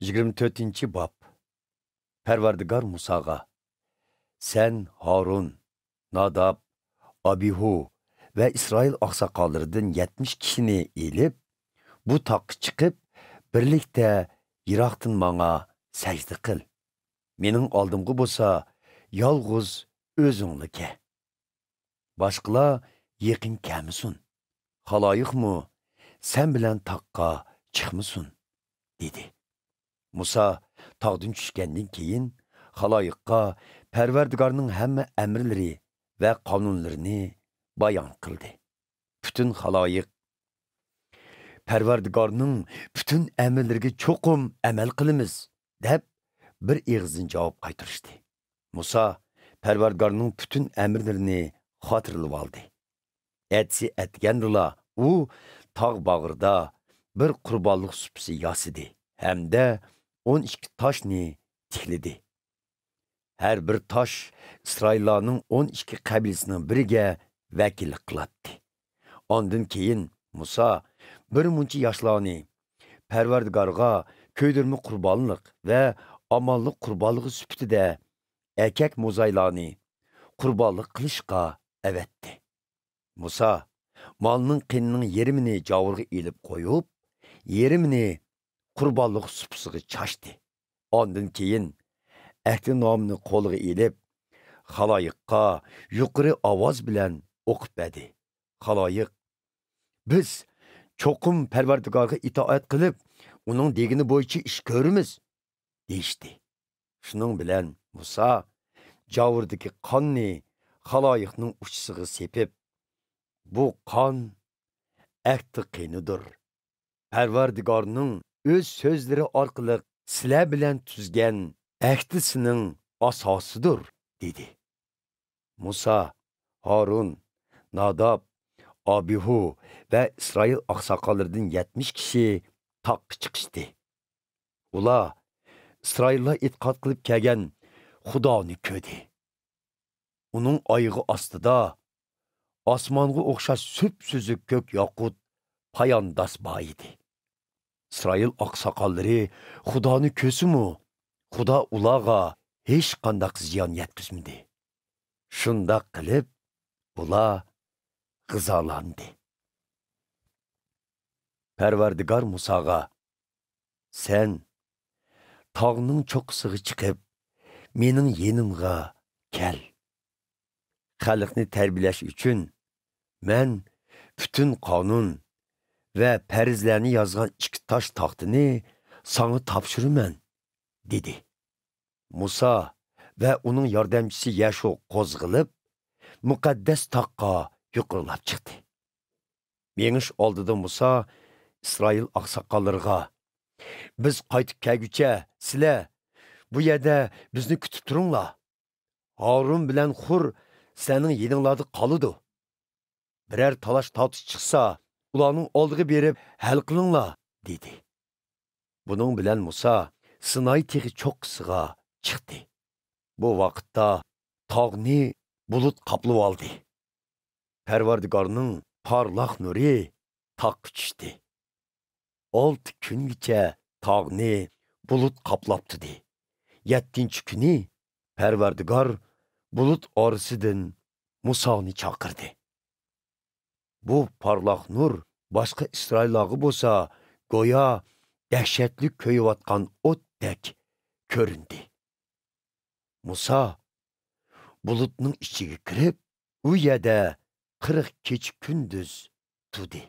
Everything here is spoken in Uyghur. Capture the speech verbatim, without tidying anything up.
يىگىرمە تۆتىنچى باب. پەرۋەردىگار مۇساغا، سەن ھارۇن، ناداب، ئابىھۇ ۋە ئىسرائىل ئاقساقاللىرىدىن يەتمىش كىشىنى ئېلىپ، بۇ تاغقا چىقىپ، بىرلىكتە يىراقتىن ماڭا سەجدە قىل. مېنىڭ ئالدىمغا بولسا يالغۇز ئۆزۈڭلا كەل. باشقىلار يېقىن كەلمىسۇن. خالايىقمۇ سەن بىلەن تاغقا چىقمىسۇن، دېدى. مۇسا تاغدىن چۈشكەندىن كېيىن، خالايىققا پەرۋەردىگارنىڭ ھەممە ئەمىرلىرى ۋە قانۇنلىرىنى بايان قىلدى. پۈتۈن خالايىق، پەرۋەردىگارنىڭ پۈتۈن ئەمىرلىرىگە چوقۇم ئەمەل قىلىمىز، دەپ بىر ئېغىزدىن جاۋاب قايتۇرۇشتى. مۇسا پەرۋەردىگارنىڭ پۈتۈن ئەمىرلىرىنى خاتىرىلىۋالدى. ئەتىسى ئەتىگەندىلا ئۇ تاغ باغرىدا بىر قۇربانلىق سۇپىسى ياسىدى ھەمدە ئون ئىككى تاشنى تىكلىدى. ھەر بىر تاش ئىسرائىللارنىڭ ئون ئىككى قەبىلىسىنىڭ بىرىگە ۋەكىللىك قىلاتتى. ئاندىن كېيىن مۇسا بىر مۇنچە ياشلارنى پەرۋەردىگارغا كۆيدۈرمە قۇربانلىق ۋە ئامانلىق قۇربانلىقى سۈپىتىدە ئەركەك موزايلارنى قۇربانلىق قىلىشقا ئەۋەتتى. مۇسا مالنىڭ قېنىنىڭ يېرىمىنى جاۋۇرغا ئېلىپ قويۇپ، يېرىمىنى قۇربانلىق سۇپىسىغا چاچتى. ئاندىن كېيىن ئەھدىنامىنى قولىغا ئېلىپ، خالايىققا يۇقىرى ئاۋاز بىلەن ئوقۇپ بەردى. خالايىق، بىز چوقۇم پەرۋەردىگارغا ئىتائەت قىلىپ، ئۇنىڭ دېگىنى بويىچە ئىش كۆرىمىز، دېيىشتى. شۇنىڭ بىلەن مۇسا جاۋۇردىكى قاننى خالايىقنىڭ ئۇچىسىغا سېپىپ، بۇ قان ئەھدى قېنىدۇر. پەرۋەردىگارنىڭ ئۆز سۆزلىرى ئارقىلىق سىلەر بىلەن تۈزگەن ئەھدىسىنىڭ ئاساسىدۇر، دېدى. مۇسا، ھارۇن، ناداب، ئابىھۇ ۋە ئىسرائىل ئاقساقاللىرىدىن يەتمىش كىشى تاغقا چىقىشتى. ئۇلار ئىسرائىللار ئېتىقاد قىلىپ كەلگەن خۇدانى كۆردى. ئۇنىڭ ئايىغى ئاستىدا ئاسمانغا ئوخشاش سۈپسۈزۈك كۆك ياقۇت پايانداز بار ئىدى. ئىسرائىل ئاقساقاللىرى خۇدانى كۆرسىمۇ، خۇدا ئۇلارغا ھېچقانداق زىيان يەتكۈزمىدى. شۇنداق قىلىپ، ئۇلار غىزالاندى. پەرۋەردىگار مۇساغا، سەن تاغنىڭ چوققىسىغا چىقىپ، مېنىڭ يېنىمغا كەل. خەلقنى تەربىيەلەش ئۈچۈن مەن پۈتۈن قانۇن ۋە پەرزلەرنى يازغان ئىككى تاش تاختىنى ساڭا تاپشۇرىمەن، دېدى. مۇسا ۋە ئۇنىڭ ياردەمچىسى يەشۇ قوزغىلىپ، مۇقەددەس تاغقا يۇقىرىلاپ چىقتى. مېڭىش ئالدىدا مۇسا ئىسرائىل ئاقساقاللىرىغا، بىز قايتىپ كەلگۈچە سىلەر بۇ يەردە بىزنى كۈتۈپ تۇرۇڭلار. ھارۇن بىلەن خۇر سىلەرنىڭ يېنىڭلاردا قالىدۇ. بىرەر تالاش-تارتىش چىقسا، ئۇلارنىڭ ئالدىغا بېرىپ ھەل قىلىڭلار، دېدى. بۇنىڭ بىلەن مۇسا سىناي تېغى چوققىسىغا چىقتى. بۇ ۋاقىتتا تاغنى بۇلۇت قاپلىۋالدى. پەرۋەردىگارنىڭ پارلاق نۇرى تاغقا چۈشتى. ئالتە كۈنگىچە تاغنى بۇلۇت قاپلاپ تۇردى. يەتتىنچى كۈنى پەرۋەردىگار بۇلۇت ئارىسىدىن مۇسانى چاقىردى. بۇ پارلاق نۇر باشقا ئىسرائىللارغا بولسا گويا دەھشەتلىك كۆيۈۋاتقان ئوتتەك كۆرۈندى. مۇسا بۇلۇتنىڭ ئىچىگە كىرىپ، ئۇ يەردە قىرىق كېچە-كۈندۈز تۇردى.